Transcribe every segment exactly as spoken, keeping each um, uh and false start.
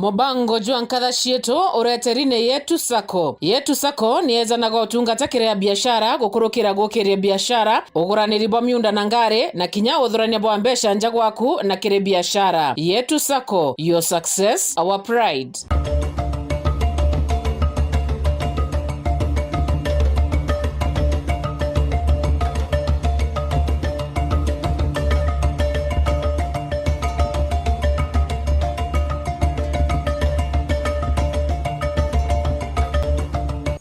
Mubango jwa nkatha cietu ureteri ni Yetu Sacco. Yetu Sacco ni yejanaga utungata kiri a biashara, gukurukira gukiria biashara, uguraniri bwa miunda na ngari, na kinya uthurania bwa mbeca nja gwaku na kiri biashara. Yetu Sacco, your success, our pride.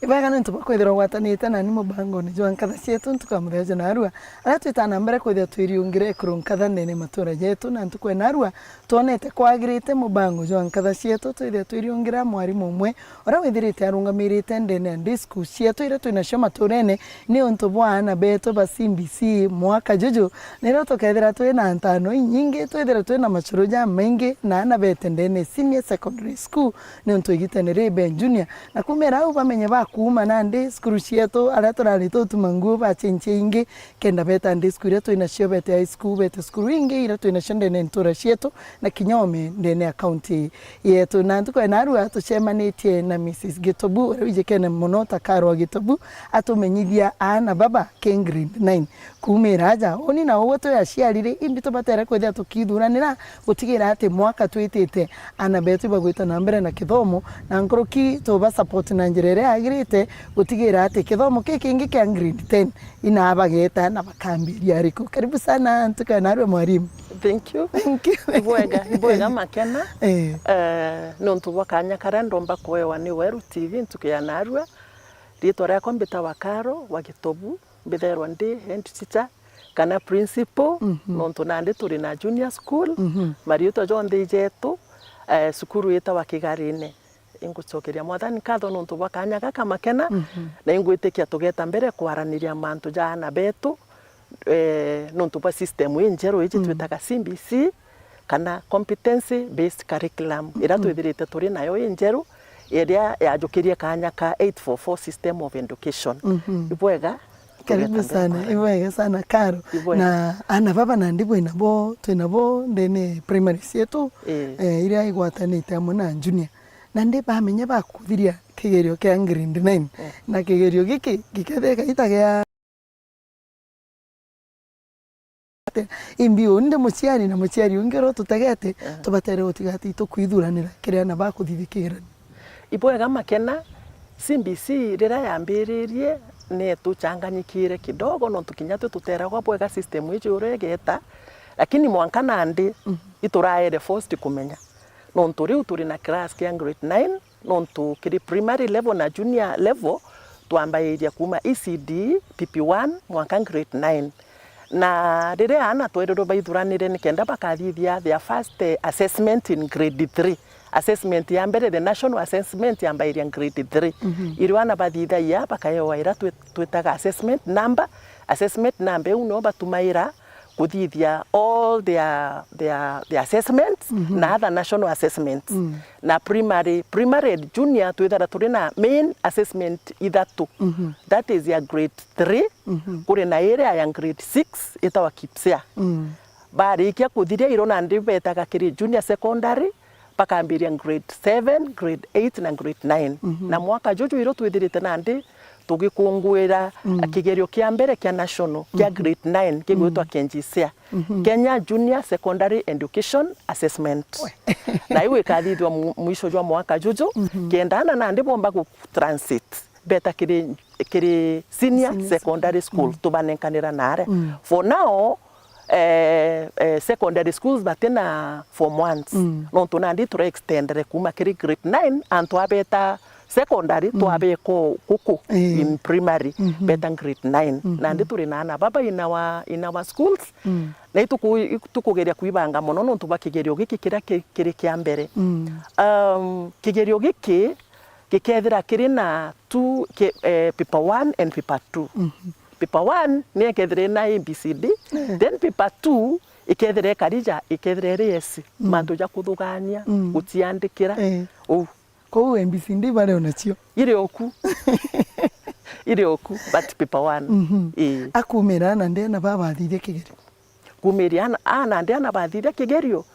Ibwega niuntu bwa kwithirwa ugwatanite nani mubangone jwa nkatha cietu ntuku ya muthia jwa narua, aria twitaa na mbere kwithirwa twiriungira ekuru nkatha ndene ya matura jetu, na ntuku ya narua twonete kwagirite mubango jwa nkatha cietu twithirwa twiriungira mwarimu umwe uria withirite arungamirite ndene ya day school cietu iria twinacio maturene, niuntu bwa aana betu ba C B C mwaka juju, nirio tukethira twina ntano inyingi, twithire twina macuru jamaingi na aana bete ndene senior secondary school, niuntu igitene ri be junior. Na kumira au bamenye bakuuma nandi cukuru cietu aria turari tutuma nguo bachenjia ingi, kenda beta ndisku iria twinacio, bete high school, bete cukuru ingi iria twinacio ndene ya ntura cietu, na kinya ome ndene ya county yetu. Na ntuku ya narua tucemanitie na Missus Gitobu, uria wijikene mono ta Karo wa Gitobu, atumenyithia aana baba ke grade nine. Kumira aja, uni na ugwe twi aciari ri, imbi tubatere kwithira tukithuranira gutigira ati mwaka twitite aana betu ibagwita na mbere na kithomo, na nkuruki tuba support na njira iria yagirite gutigira ati kithomo kikingi kia grade ten ina bageta na bakambiria ariku. Karibu sana ntuku ya narua mwarimu. Thank you. Thank you. Ibwega, ibwega Makena. Eh. Eh, nontu bwa kanya karia ndomba kuewa ni Weru T V ntuku ya narua. Riitwa riakwa mbitawa Karo wa Gitobu, mbithairwa ndi head teacher kana principal, mhm, nontu nandi turi na junior school, mhm, mariitwa jonthe ijetu, eh, cukuru itawa Kigarine. Ingucokeria Mwathani nkatho nontu bwa kanya gaka Makena, mhm, na ingwitikia tugeta mbere kwaraniria mantu ja aana betu, eh, nontu bwa system injeru iji, mm, twitaga C B C, kana competency based curriculum, iria, mm, twithirite turi nayo injeru, iria yajukirie kanya ka eight four four system of education. Mhm. Ibwega. Karibu sana, ibwega sana Karo. Ibwega. Na aana baba nandi bwinabo, twinabo ndene primary cietu, eh, eh, iria igwatanite amwe na junior. Nandi bamenya bakuthiria kigerio kia grade nine. Eh. Na kigerio giki giketheka itagia atia? Imbi uni ndi muciari na muciari ungi uria ututegete, aha, tubatere gutiga ati tukwithuranira kiri aana bakuthithia kigeranio. Ibwega Makena, C B C riria yambiririe ni tuchanganyikire kidogo, nontu kinya twi tuteragwa bwega system iji uria igeta, lakini mwanka nandi, mhm, ituraere forced kumenya. Nontu riu turi na class kia grade nine, nontu kiri primary level na junior level, twambairia kuuma E C D, P P one, mwanka grade nine. Na riria aana twerirwe baithuranire nikenda bakathithia their first, eh, assessment in grade three. Assessment ya mbere, the national assessment, yambairia grade three. Mhm. Irio aana bathithagia, bakaewa iria twi-, twitaga assessment number. Assessment number iu nio batumaira kuthithia all their, their, their assessments, mhm, na other national assessments. Mm. Na primary, primary and junior twithira turi na main assessment ithatu. Mhm. That is ya grade three, mhm, kuri na iria ya grade six itawa KIPSEA. Mm. Barikia kuthiria irio nandi betaga kiri junior secondary, bakambiria grade seven, grade eight na grade nine. Mhm. Na mwaka juju irio twithirite nandi tugikunguira, mm, kigerio kia mbere kia national kia, mhm, grade nine kigwitwa, mm, KENJISEA. Mhm. Kenya Junior Secondary Education Assessment. We. Na iu ikathithua mu-, mwisho jwa mwaka juju, mhm, kenda aana nandi bomba gu transit beta kiri, kiri senior, senior secondary school, mm, tubanenkanira nare. Mm. For now, eh, eh, secondary schools batina form ones. Mm. Nontu nandi tura extendere kuuma kiri grade nine, antu abeta secondary, mm, twabeka o guku, eh, in primary, mhm, beta grade nine. Mhm. Nandi turi na aana baba in our, in our schools. Mm. Na ituku-, itukugeria kwibanga mono nontu bwa kigerio giki kiria ki-, kiri kia mbere. Mm. Um, kigerio giki gikethira kiri na two, ki-, eh, paper one and paper two. Mhm. Paper one ni ikethira ina A B C D, eh, then paper two ikethira ikarija, ikethira iri esi, mm, mantu ja kuthugania, mm, guciandikira, eh, uu. Kou A B C D bari o nacio? Iri oku. Iri oku, but paper one. Mhm. Ii. Akumira aana ndi aana babathithia kigerio? Kumiria aana, aana ndi aana bathithia kigerio,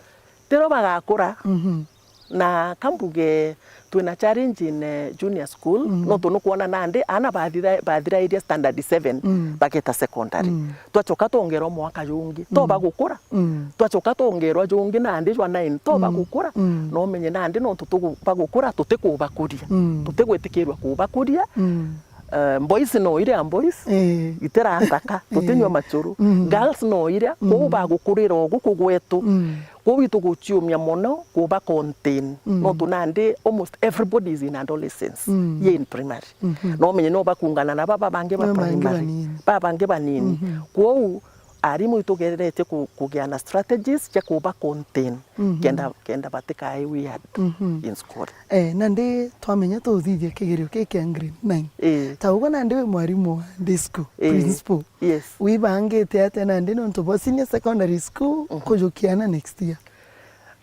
tiro bagakura. Mhm. Na kambuge twina challenge in, eh, junior school, mm, nontu nukwona nandi ana bathira-, bathirairie standard seven, mm, bageta secondary. Mm. Twachoka twongerwa mwaka jungi, to, mm, bagukura. Mm. Twachoka twongerwa jungi nandi jwa nine, to, mm, bagukura. Mm. No menye nandi nontu tugu-, bagukura, tutikubakuria. Mm. Tutigwitikirwa kubakuria. Mm. Eh, boys no iria boys, eh, itirataka, tutinyua, eh, machuru. Mm. Girls no iria, mm, kwou bagukurira o guku gwetu. Mm. Kwou ituguciumia mono kuba contain. Mm. Nontu nandi almost everybody is in adolescence, mm, ye in primary. Mhm. No menye no bakungana na baba bangi ba, no, bangi primary, banini, baba bangi banini. Mhm. Kwou arimu itugeretie ku-, kugia na strategies cia kuba contain, mhm, kenda, kenda batikae weird, mhm, in school. Eh, nandi twamenya tuthithia kigerio ki kia grade nine. Eh. Ta ugwe nandi wi mwarimu wa day school, eh, principal. Yes. Wibangite atia nandi nontu bwa senior secondary school, mhm, kujukia ana next year?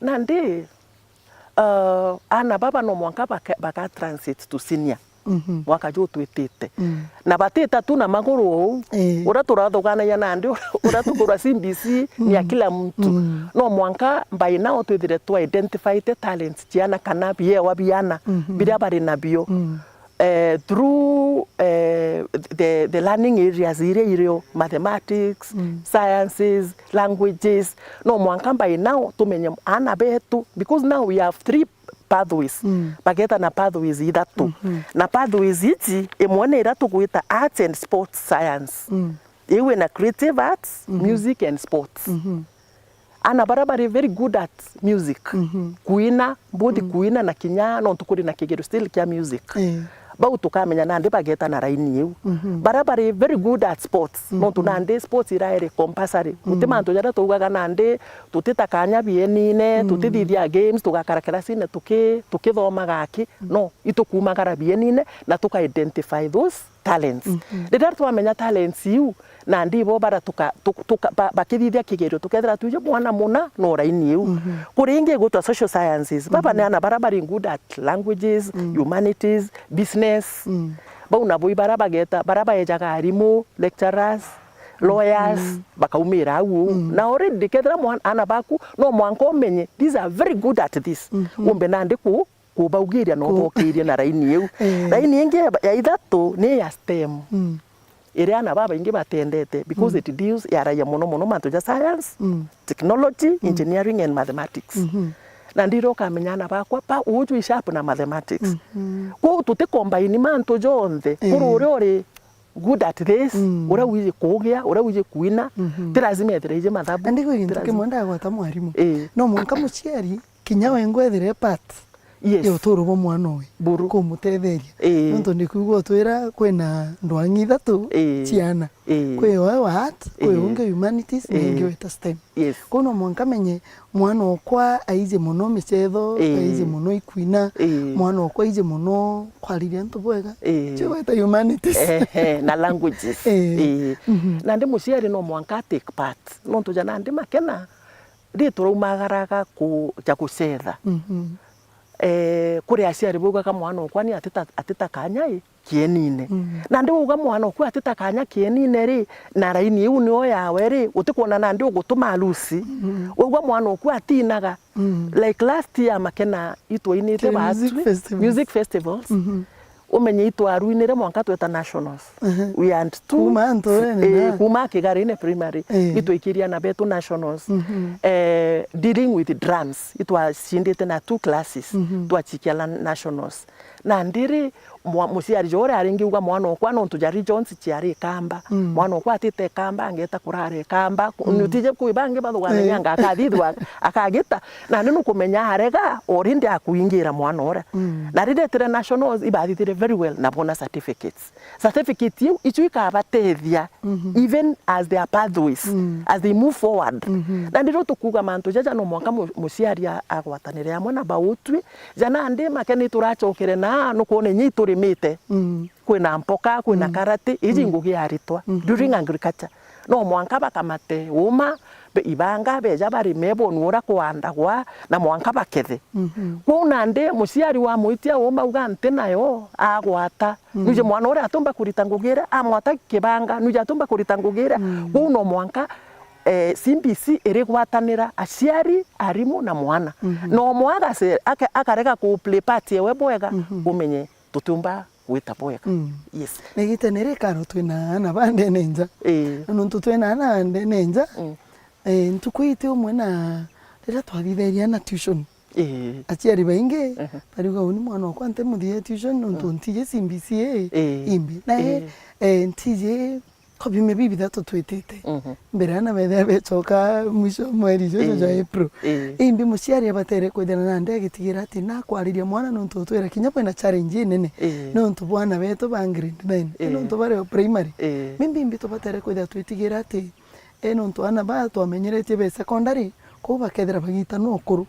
Nandi, uh, ana baba no mwanka baka-, baka transit to senior. Mhm. Mwaka juu twitite. Mm. Na batita tu na maguru uu, eh, uria turathuganagia nandi, uria tukurwa C B C ni ya, mm, kila mtu. Mm. No mwanka by now twithire tu identifyte talents ciana kana biewa biana, mhm, biria bari nabio. Mm. Eh, through, eh, the, the learning areas iria irio, mathematics, mm, sciences, languages, no mwanka by now tumenye ana betu, because now we have three pathways. Mm. Bageta na pathways ithatu. Mhm. Na pathways ici, imwe ni iria tugwita arts and sports science. Mm. Iu ina creative arts, mhm, music and sports. Mhm. Ana baria bari very good at music, mhm, kuina, both, mm, kuina na kinya nontu kuri na kigerio still kia music. Eh. Bau tukamenya nandi bageta na raini iu. Mhm. Baria bari very good at sports, mhm, nontu nandi sports iraere compulsory. Guti, mm, mantu jaria twaugaga nandi tutita kanya bienine, mm, tutithithia games, tugakara kirasine tuki-, tukithomaga aki. Mm. No, itukumagara bienine na tuka identify those talents. Mhm. Riria twamenya talents iu, nandi ibo bara tuka-, tuk-, tuka-, ba-, bakithithia kigerio, tukethira twiji mwana muna no raini iu. Mhm. Kuri ingi igwitwa social sciences. Baba, mhm, ni ana bara bari good at languages, mm, humanities, business. Mm. Bau nabo ibara bageta, bara baejaga arimu, lecturers, lawyers, mm, bakaumira au uu. Mm. Na already kethira mwan-, ana baku, no mwanka umenye, these are very good at this. Mhm. Umbe nandi ku-, kubaugiria na, ku-, ubokirie na raini iu. Eh. Raini ingi ya, ya ithatu ni ya stem. Mm. Iria ana babaingi batendete, because, mm, it deals, yaragia mono mono mantu ja science, mm, technology, mm, engineering and mathematics. Mhm. Na ndira ukamenya ana bakwa, pa, uju i sharp na mathematics. Mhm. Kwou tuti combine mantu jonthe. Eh. Kuri uria uri good at this, mm, uria wiji kugia, uria wiji kuina, mhm, ti lazima ethire iji mathabu. Andi kwi gintu kimwe ndagwata mwarimu. Ii. No mwanka muciari, kinya wengwa ethire part, yes, ya uturo bwa mwana uyu, buru, kumutetheria. Ii. Nontu ndikwigua utwira kwina ndwang'i ithatu, ii, ciana. Ii. Kwi oe wa art, kwi, ii, ungi humanities, na, ii, ingi wita stem. Yes. Kwou no mwanka menye mwana okwa aiji mono micetho, ii, aiji mono ikwina, ii, mwana okwa aiji mono kwariria antu bwega. Ii. Cio weta humanities. Ehe, na languages. Ii. Ii. Mhm. Nandi muciari no mwanka atake part. Nontu ja nandi makena, ri turaumagaraga ku-, ja gucetha. Mhm. Eh, kuri aciari baugaga mwana okwa ni atita-, atita kanya i, kienine. Mm. Nandi wauga mwana oku atita kanya kienine ri, na raini iu nio yawe ri, utikwona nandi ugutuma alusi. Mm. Wauga mwana oku atinaga. Mm. Like last year makena itwainite. Kiri baatu music festivals. Music festivals. Mhm. Umenye itwaruinire mwanka tweta nationals. Mhm. We had two. Kuma Antorene, eh, na? Kuma Kigarine Primary. Eh. Itwaikirie ana betu nationals. Mhm. Eh, dealing with drums. Itwacindite na two classes. Mhm. Twachikia la-, nationals. Nandi ri, mwa-, muciari jo uria aringi uga mwana okwa nontu ja regions ciari Ikamba. Mm. Mwana okwa atite Ikamba, angeta kurara Ikamba. Ku-, mm, nutije kwi bangi bathuganagia, eh, anga akathithwa, akagita. Nandi nukumenya arega, already akuingira mwana uria. Mm. Na riria etire nationals, ibathithire very well na bona certificates. Certificate iu, icio ikabatethia, mhm, even as their pathways, mm, as they move forward. Mhm. Na ndirio tukuuga mantu jaja no mwanka mu-, muciari a-, agwatanire amwe na bautwi, ja nandi make ni turacokere na nukwona inya iturimite. Mm. Kwina mpoka, kwina, mm, karati, iji, mm, ngugi ya aritwa, mhm, during agriculture. No mwanka bakamate uma, be-, ibanga, beja barime, bonu uria kuandagwa, na mwanka bakethe. Mhm. Kwou nandi muciari wa mwitia uma auga nti nayo, agwata. Mm. Nuje mwana uria atumba kurita ngugi iria, amwata kibanga, nuje atumba kurita ngugi iria. Mm. Kwou no mwanka Eh, C B C irigwatanira aciari, arimu na mwana. Mhm. Na umwe agase-, aka-, akarega ku play part ewe bwega, Mhm. umenye tutiumba gwita bwega. Mm. Yes. Na igita ni rikaro twina aana ba ndene nja. Ii. Na nontu twina aana ba ndene nja, Mm. eh, ntuku iti umwe na riria twathithagia aana tuition. Ii. Aciari baingi, Mhm. bariuga, "Uni mwana wakwa ntimuthie tuition nontu Mm. ntiji C B C ii Ii. imbi." Na Ii. eh, ntiji ko biumia bibithatu twitite. Mhm. Mbere ana bethira becoka mwisho mweri juju jwa Ii. April. Ii. Imbi muciari abatere kwithira nandi agitigira ati nakwariria mwana nontu utwira kinya bwina challenge inene. Ii. Nontu bwana betu ba grade nine. Ii. Nontu bari o primary. Ii. Mimbi imbi tubatere kwithira twitigira ati, eh, nontu ana ba twamenyeretie be secondary, kou bakethira bagitanwa ukuru.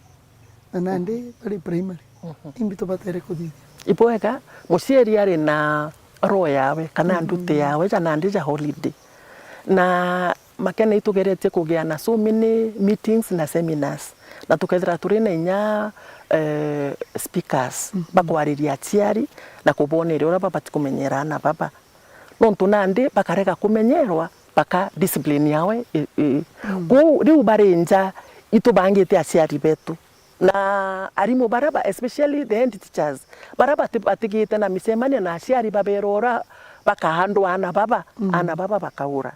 Na nandi bari primary. Mhm. Imbi tubatere kuthithia. Ibwega, muciari ari na roho yawe, kana Mhm. nduti yawe, ja nandi ja holiday. Na Makena itugeretie kugia na so many meetings na seminars. Na tukethira turi na inya, eh, speakers Mhm. bakwariria aciari na kuboneria uria babati kumenyera ana baba. Nontu nandi bakarega kumenyerwa, baka discipline yawe i, i. Mm. Kwou riu bari nja, itubangite aciari betu. Na arimu baria ba, especially the head teachers, baria bati-, batigite na micemanio na aciari babera uria bakaandwa ana baba, Mm. ana baba bakaura.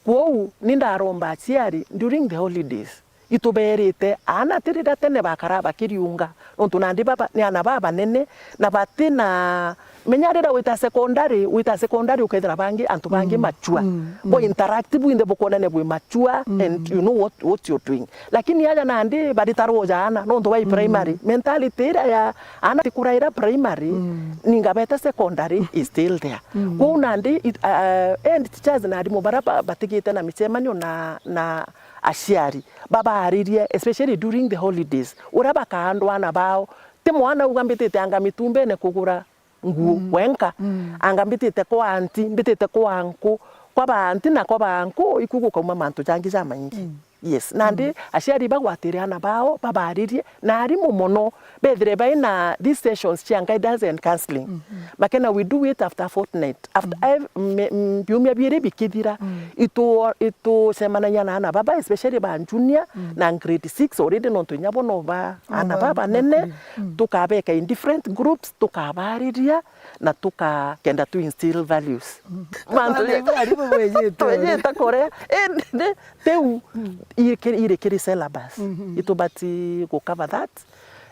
Kwou ni ndaromba aciari during the holidays, ituberite aana ti riria tene bakara bakiriunga, nontu nandi baba ni aana babanene na bati na, menya riria wita secondary, wita secondary ukethira bangi, antu bangi Mm, mature. Mm, mm. Bwa interact bwinthe bukwonania bwi mature Mm. and you know what, what you're doing. Lakini aja nandi baritarwo jaana, nontu bai Mm. primary. Mentality iria ya aana tikuraira primary, Mm. ninga beta secondary is still there. Mm. Kwou nandi, it, uh, head teachers na arimu baria ba-, batigite na micemanio na, na aciari, babaaririe, especially during the holidays, uria bakaandwa aana bao. Ti mwana auga mbitite anga mitumbene kugura nguo Mm. wenka, Mm. anga mbitite kwa anti, mbitite kwa anku, kwa ba anti na kwa ba anku, iku gukauma mantu jangi jamaingi. Mm. Yes, nandi Mm. aciari bagwatire aana bao, babaaririe, na arimu mono, bethire baina these sessions cia guidance and counselling. Mhm. Makena, we do it after a fortnight. After Mm. ev-, me-, m-, biumia biiri bikithira, Mm. itu-, itucemanagia na aana baba, especially ba junior Mm. na grade six already, nontu inya bo no ba No aana ba-, baba nene, bakuri. Mm. tukabeka in different groups, tukabaariria, na tuka-, kenda tu instill values. Mm. Mantu Ona ja-, ibu aribu bwejete ore. Twejete kuria. Indi, tiu Mm. iri kiri, iri kiri syllabus. Mhm. Itubati gu cover that.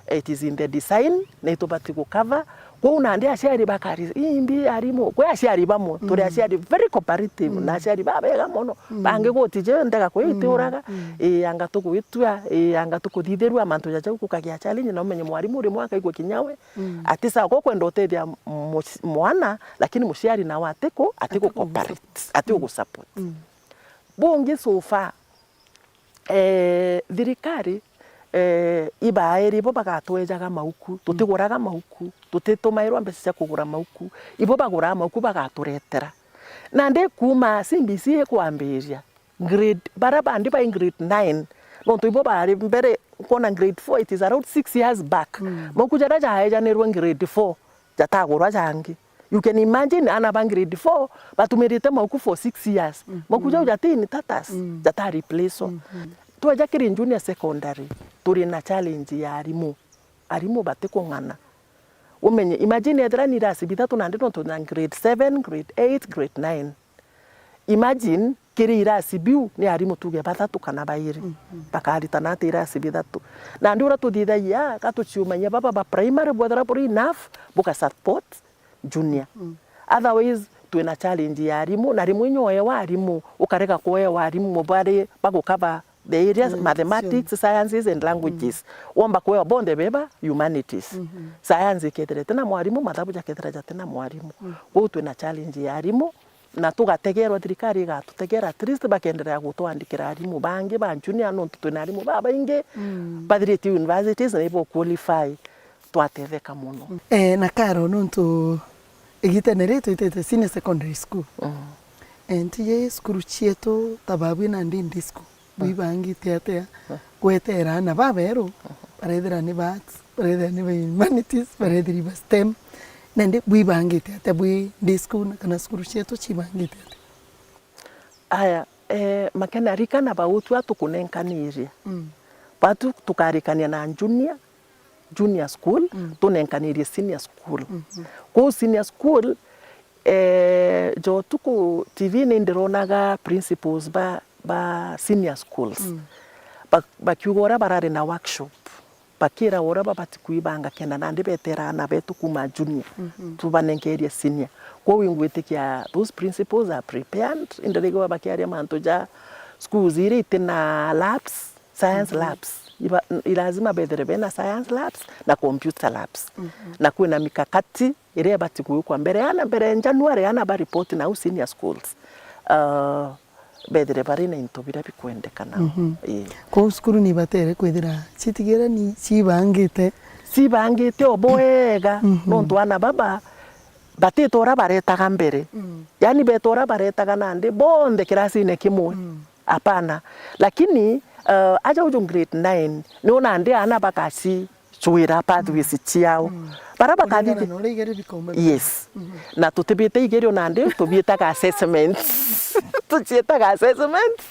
It is in the design, na itubati gu cover. Kwou nandi aciari bakari, imbi arimu. Kwi aciari bamwe, turi Mm. aciari very cooperative, Mm. na aciari babega mono. Mm. Bangi gutije ndega kwitiuraga, Mm. Mm. ii, anga tugwitua, ii, anga tukuthithirua, mantu ja jau gukagia challenge, na umenye mwarimu rimwe akaigua kinya we, Mm. ati sawa, gukwenda utethia muci-, mwana, lakini muciari nawe atiku, atiku Atiku cooperate, gusupport. atiku Mm. gusupport. Mm. Bungi so far, eh, thirikari, eh, ibaeri bo bagatwejaga mauku, Mm. tutiguraga mauku, tutitumairwa mbeca cia kugura mauku, ibo baguraga mauku bagaturetera. Nandi kuuma C B C ikwambiria, grade, baria bandi bai grade nine, nontu ibo bari mbere, kwona grade four, it is around six years back. Mm. Mauku jaria jaejanirwe grade four, jatagurwa jangi. You can imagine, aana ba grade four batumirite mauku for six years. Mm. Mauku jau jati in tatters, Mm. jata replace. Mm-hmm. Tweja kiri junior secondary, turi na challenge ya arimu. Arimu batikung'ana. Umenye, imagine ethira ni irasi bithatu nandi nontu na grade seven, grade eight, grade nine. Imagine, kiri irasi biu, ni arimu tuge bathatu kana bairi, Mhm. bakaritana ati irasi bithatu. Nandi uria tuthithagia, ka tuciumagia baba ba primary, bwethira buri enough, buka support junior. Mhm. Otherwise, twina challenge ya arimu, na rimwe inya uewa arimu, ukarega kuewa arimu bari bagu cover the areas, Mm, mathematics, sure. sciences and languages. Mm. Womba kuewa bonthe beba humanities. Mhm. Science ikethira itina mwarimu, mathabu jakethira jatina mwarimu. Mm. Kwou twina challenge ya arimu, na tugategerwa thirikari igatutegera, at least bakenderea gutwandikira arimu bangi ba junior, nontu twina arimu babaingi Mm. bathiritie universities na ibo qualify, twatetheka mono. Eh, na Karo, nontu igitene riri twitite senior secondary school. Mm. Eh, ntiji cukuru cietu ta babui nandi ndi school. Bwibangite atia Mm. gwetera aana baberu, barethira ni ba arts, barethira ni ba humanities, barethira ba stem? Nandi bwibangite atia bwi day school na kana cukuru cietu cibangite atia? Aya, Eh, Makena, rikana bautua tukunenkanirie. Mm. Batu tukarikania na junior, junior school, mm, tunenkanirie senior school. Mhm. Kuu senior school, eh, jo tuku T V ni ndironaga principals ba, ba senior schools. Mm. Ba, bakiuga uria barari na workshop. Bakira uria babati kwibanga kenda nandi betera aana betu kuuma junior, mhm, tubanenkerie senior. Kwou ingwitikia those principals are prepared, indi rigwa bakiaria mantu ja schools iria itina labs, science, mhm, labs. Iba, i lazima bethere bena science labs na computer labs. Mhm. Na kwina mikakati iria ibati gwikwa mbere, aana mbere ya January, aana ba report nau senior schools. Uh, bethire bari na into biria bikwendekana. Mhm. Ii. Kwou cukuru ni ibatere kwithira citigirani cibangite. Cibangite o bwega, mhm, nontu aana baba batita uria baretaga mbere. Mm. Yaani beta uria baretaga nandi bonthe kirasine kimwe. Mm. Hapana. Lakini, uh, aja uju grade nine, niu nandi aana bakaci cwira pathways, mm, ciao. Mm. Bara bakathi. Kuringana na uria igerio bikauma. Yes. Mhm. Na tutibite igerio nandi, tubiitaga assessments. Tuciitaga assessments.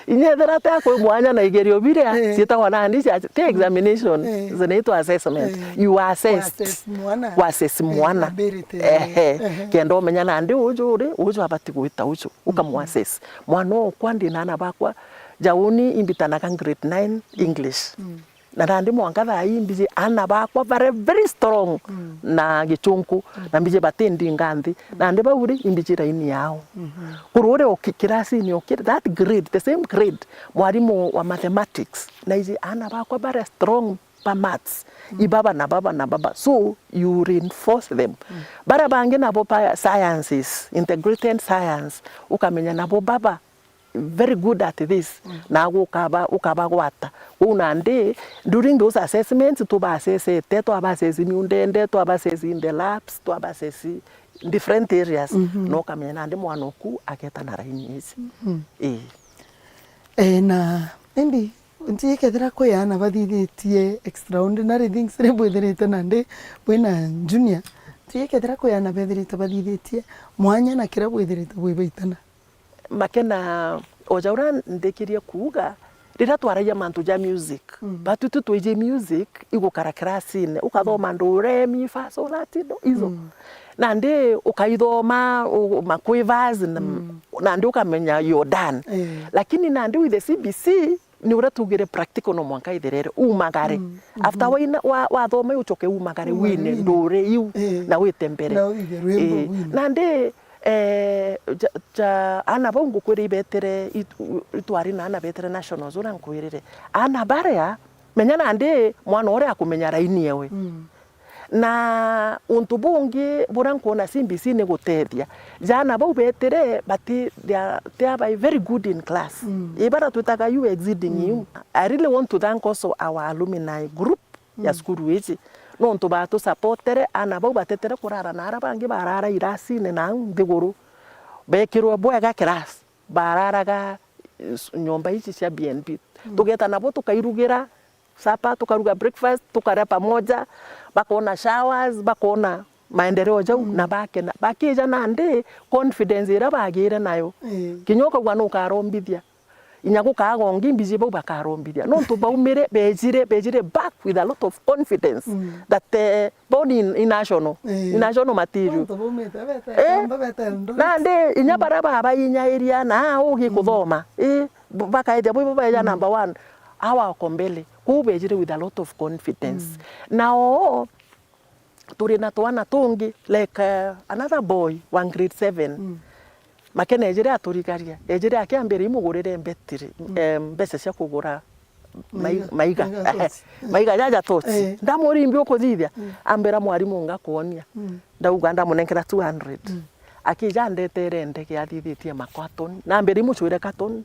Inya ethira tia kwi mwanya na igerio biria, eh, ciitagwa nandi cia, ti examination, eh, zinaitwa assessment. Eh. You are assessed. Ku-assess mwana. Ku-assess, eh, mwana. Ability. Ehe. Ehe. Kenda umenya nandi uju uri, uju abati gwita uju. Ukamu-assess. Mhm. Mwana okwa ndina aana bakwa, ja uni imbitanaga grade nine, mm, English. Mm. Na nandi mwanka thaa ii mbiji aana bakwa bare very strong, mm, na gichunku, mm, na mbiji batindinga nthi. Mm. Nandi bau ri imbiji raini yao. Mhm. Kurure o ki-, kirasini o kiri, that grade, the same grade, mwarimu wa mathematics, na iji aana bakwa bare strong ba maths, mm, ibaba na baba na baba. So, you reinforce them. Mm. Bara bangi nabo ba sciences, integrated science, ukamenya nabo baba very good at this, mm, na gukaba, ukabagwata. Kwou nandi, during those assessments, tubaasesete, twabaasesi miundende, twabaasesi in the labs, twabaasesi different areas, mhm, na ukamenya nandi mwana oku ageta na raini ici. Mhm. Ii. Eh, na indi, nti kethira kwi aana bathithitie extraordinary things, ri bwithirite nandi bwina junior, nti kethira kwi aana bethirite bathithitie mwanya na kiria bwithirite bwibaitana. Makena, o ja uria ndikirie kuuga, riria twaragia mantu ja music, mm, batu tu twiji music, igukara kirasine, ukathoma, mm, do, re, mi, fa, sol, la, ti, do, izo. Mm. Nandi ukaithoma, u-, ma quavers, na, mm, nandi ukamenya you're done. Eh. Lakini nandi with the C B C, ni uria tugire practical no mwanka ithirere, umagare. Mm, mhm. After waina-, wa-, wathoma ucoke umagare, umagare wine, wine, ndure iu, eh, na wite mbere. Na uige rwimbo, eh, wine. Nandi, eh, ja, ja, aana bau ngukwira ibetere, it-, itwari na aana betere nationals, uria nkwirire. Aana baria, menya nandi mwana uria akumenya raini ewe. Mm. Na untu bungi buria nkwona C B C ni gutethia, ja aana bau betire, bati, they are, they are by very good in class. Mm. Ii, bara twitaga you exceeding, mm, you. I really want to thank also our alumni group ya, mm, cukuru iji, nontu batusapotere, aana bau batetere kurara na aria bangi barara irasine na au nthiguru. Bekirwe bwega class, bararaga, eh, nyomba ici cia B N B. Mm. Tugeta nabo tukairugira, supper, tukaruga breakfast, tukaria pamoja, bakona showers, bakona maendeleo jau, mm, na bakena. Bakija nandi confidence iria bagire nayo. Ii. Kinya ukaigua nukarombithia. Inya gukaga ungi mbiji bau bakarombithia. Nontu baumire, bejire, bejire back with a lot of confidence, mm, that, eh, bau ni, ni national, ii, ni national material. Nontu baumite, bete, eh? Kamba bete Eldoret. Nandi, inya, mm, baria babainyairia na ugi, mm, kuthoma, ii, b-, bakaithia bo ibo beja, mm, number one. Awa wako mbele. Kwou bejire with a lot of confidence. Mm. Nao, turi na twana tungi, like, uh, another boy wa grade seven. Mm. Makena ejire aturigaria, ejire akiambira imugurire mbetiri, mm, em, mbeca cia kugura mai-, maiga, maiga, maiga torch. Maiga jaja torch. Eh. Ndamuri, imbi ukuthithia? Mm. Ambira, mwarimu, ngakuonia. Mm. Ndauga, ndamunenkera two hundred. Mm. Akija andetere ndege athithitie ma carton. Nambira imucwire carton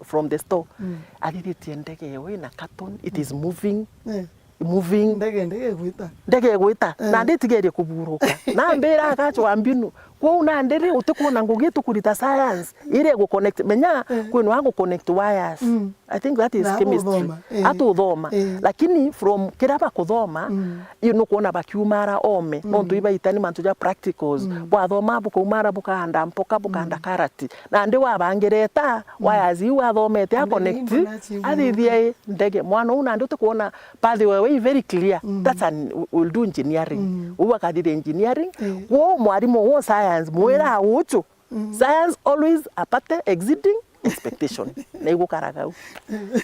from the store. Mm. Athithitie ndege ewe na carton, it is, mm, moving. Eh. Moving. Ndege, ndege igwita. Ndege igwita. Eh. Na nditigerie kuburuka. Nambira agacwa mbinu. Kwou nandi ri, utikwona ngugi tukurita science, iri igu connect. Menya, eh, kwina wa gu connect wires. Mm. I think that is Na chemistry. Guthoma, eh. Atuthoma. Eh. Lakini from kiria bakuthoma, Mm. yu nukwona bakiumara ome. Mm. Nontu ibaita ni mantu ja practicals. Mm. Bwathoma bukaumara bukaanda mpoka, bukaanda Mm. karati. Nandi wabangireta, Mm. wires iu athomete, Na ndege aconnect, imbo nacio athithia i ndege. Mwana uu nandi utikwona pathway very clear. Mm. That's an, will do engineering. Mm. Uu akathithia engineering. Eh. Kwou mwarimu uu science, mwira Mm. uju. Mm. Science always apate exceeding expectation. Na igukaraga u.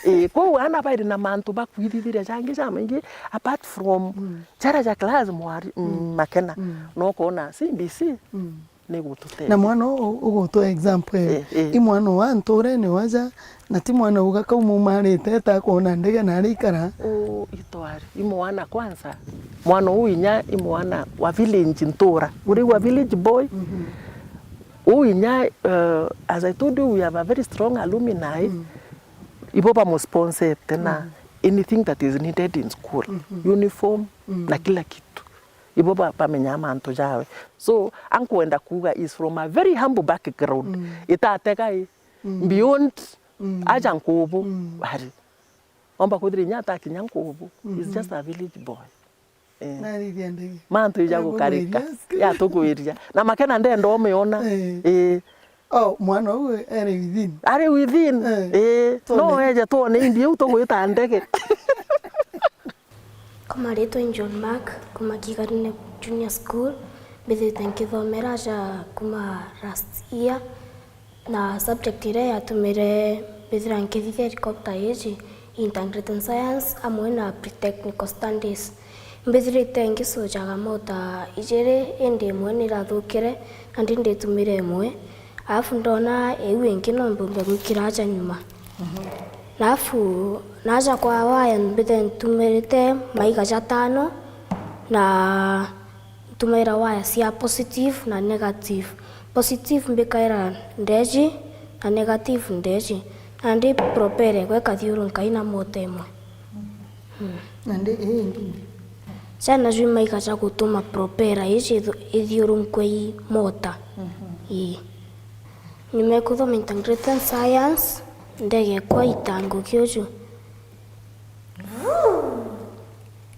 Eh, kwou aana bairi na mantu bakwithithiria jangi jamaingi apart from Mm. jaria ja class mwari, mm, Mm. Makena. Mm. No kona C B C Mm. ni gututethia. Na mwana uu ugutwa example, Eh, eh. i mwana wa nturene waja, na ti mwana uga kau maumarite eta kwona ndege na ari ikara. U itwari, i mwana kwanza, mwana uu inya i mwana wa village ntura. Uri wa village boy. Mhm. Uu inya, uh, as I told you, we have a very strong alumni. Mm. Ibo bamusponsete na Mm. anything that is needed in school. Mhm. Uniform, Mm. na kila kitu. Ibo ba-, bamenyaa mantu jawe. So, ankwenda kuuga is from a very humble background. Mm. Itatega i, Mm. beyond Mm. aja nkubu. Mm. Ari. Omba kwithira inya atakinya nkubu. He's Mhm. just a village boy. Eh. Narithia ndege. Mantu ija gukarika. Yatugwiria. Na Makena ndenda umiona. Eh. Eh. Oh, mwana uu ere within. Ari within. Eh. Eh. Twone. No eje twone indi iu tugwita ndege. Kwa maritwa ni John Mark, kuma Kigarine Junior School, mbithirite nkithomera aja kuma last year. Na subject iria yatumire mbithira nkithithia helicopter iji, integrated science amwe na pre-technical studies. Mbithirite ngicujaga mota ijiri, indi imwe nirathukire, nandi nditumire imwe. Alafu ndona iu ingi no mbumbe gwikira aja nyuma. Mhm. Alafu naja kwa waya mbithe ntumirite maiga jatano, na ntumaira waya cia positive na negative. Positive mbikaira ndeji na negative ndeji. Nandi propeller igwe ikathiurunka ina mota imwe. Mm. Nandi ii ingi ndi? Ciana jwi maiga ja gutuma propeller iji ithu-, ithiurunkwe i mota. Mhm. Ii. Nyuma ya kuthoma integrated science, ndege ikwa itanguki uju.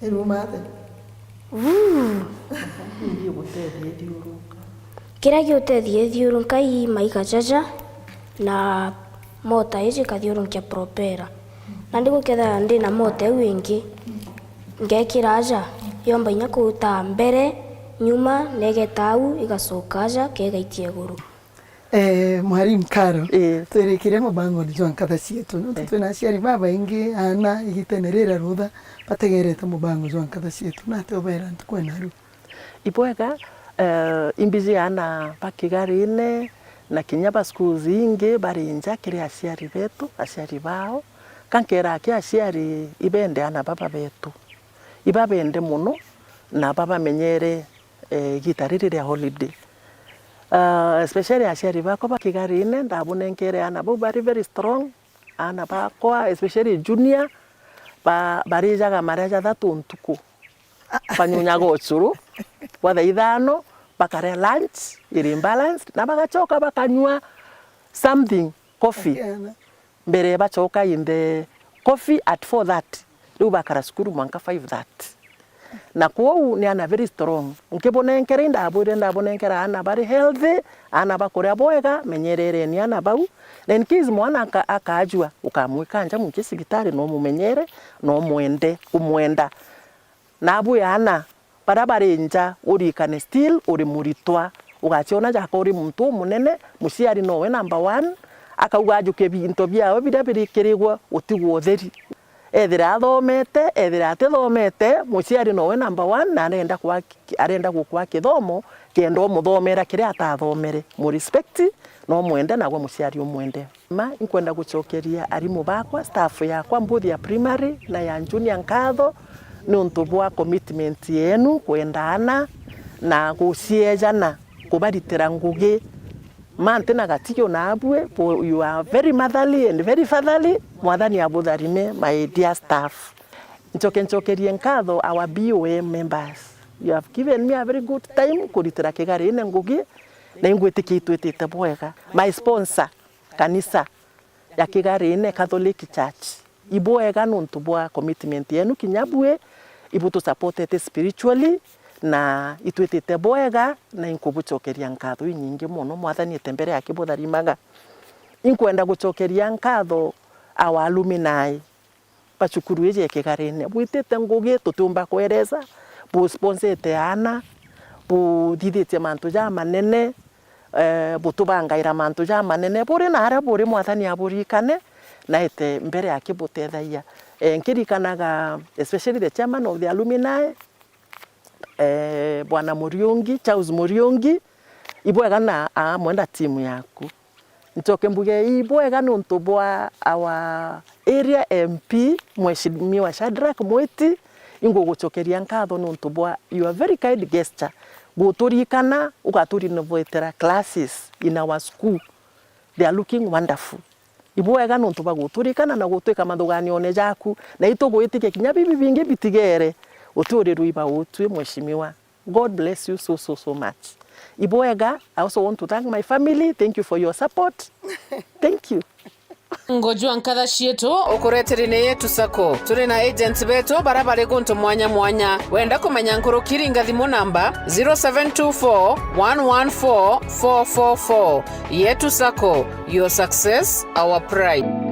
Iruma atia? Vuu. Iria gutethia ithiurunka ii maiga jaja na mota iji ikathiurunkia propeller. Nandi gukethira ndina mota iu ingi, ngekira aja, yomba inya kuruta mbere, nyuma, na igeta au, igacoka aja, kegaitia iguru. Eh, Mwalimu Carol, Ii. Twirikirie mubangoni jwa nkatha cietu. Nontu Eh. twina aciari babaingi, aana igitene riri rutha bategerete mubango jwa nkatha cietu. Nati ubera ntuku ina riu? Ibwega, eh, imbiji aana ba Kigarine na kinya ba schools ingi bari nja kiri aciari betu, aciari bao. Ka nkera aki aciari ibende aana baba betu. Ibabende mono na babamenyere eh, igita riri ria holiday. Ah, especially aciari bakwa ba Kigarine, ndabunenkere aana bau bari very strong, aana bakwa, especially junior, ba-, barijaga maria jathatu ntuku. Banyunyaga ucuru, gwa thaa ithano, bakaria lunch, iri balanced, na bagacoka bakanyua something, coffee. Akiana. Mbere bacoka in the coffee at four thirty. Riu bakara cukuru mwanka five thirty. Na kwou ni aana very strong. Nkibunenkera, indabwire ndabunenkera aana bari healthy, aana bakuria bwega, menyerereni aana bau. Na in case mwana aka-, akajua, ukamwika nja, mwike cibitari, no mumenyere, no mwende, kumwenda. Nabu aana, baria bari nja, urikane still uri muritwa. Ugaciona jaka uri muntu umunene, muciari nowe number one, akauga ajuke binto biawe biria birikirigwe utigwe utheri. Ethira athomete, ethira atithomete, muciari nowe number one, na arenda kwa-, arenda gukwa kithomo, kenda umuthomera kiria atathomere. Mu respect, no mwende, nagwe muciari umwende. Ma, inkwenda gucokeria arimu bakwa, staff yakwa, both ya primary na ya junior, nkatho niuntu bwa commitment yenu, kwenda aana na guciejana, kubaritira ngugi. Ma, ntina gatigio nabue, bo-, you are very motherly and very fatherly. Mwathani abutharime, my dear staff. Ncoke ncokerie nkatho our B O M members. You have given me a very good time kuritira Kigarine ngugi, na ingwitikia itwitite bwega. My sponsor, kanisa, ya Kigarine Catholic Church. Ibwega nontu bwa commitment yenu kinya bui, ibutusupportete spiritually, na itwitite bwega, na inkubucokeria nkatho inyingi mono. Mwathani ete mbere yake butharimaga. Inkwenda gucokeria nkatho our alumni ba cukuru iji ya Kigarine. Bwitite ngugi tutiumba kwereza, busponsete aana, buthithitie mantu jamanene, eh, butubangaira mantu jamanene. Buri na aria buri, Mwathani aburikane, na ete mbere akibutethagia. Eh, nkirikanaga, especially the chairman of the alumni, eh, Bwana Muriungi, Charles Muriungi, ibwega na amwe na timu yaku. Ncoke mbuge ibwega nontu bwa our area M P, Mheshimiwa Shadrack Mwiti, ingugucokeria nkatho nontu bwa your very kind gesture, guturikana, ugaturinovetera classes in our school. They are looking wonderful. Ibwega nontu bwa guturikana na gutwika mathuganione jaku, na itugwitikia kinya bibi bingi bitigere, uturirwe iba utwi, Mheshimiwa. God bless you so, so, so much. Ibwega, I also want to thank my family. Thank you for your support. Thank you. Ngojwa nkatha cietu. Ukureteri ni Yetu Sacco. Turi na agents betu bara bari guntu mwanya mwanya. Wenda kumenya nkuruki, ringa thimu namba zero seven two four one one four four four four. Yetu Sacco, your success, our pride.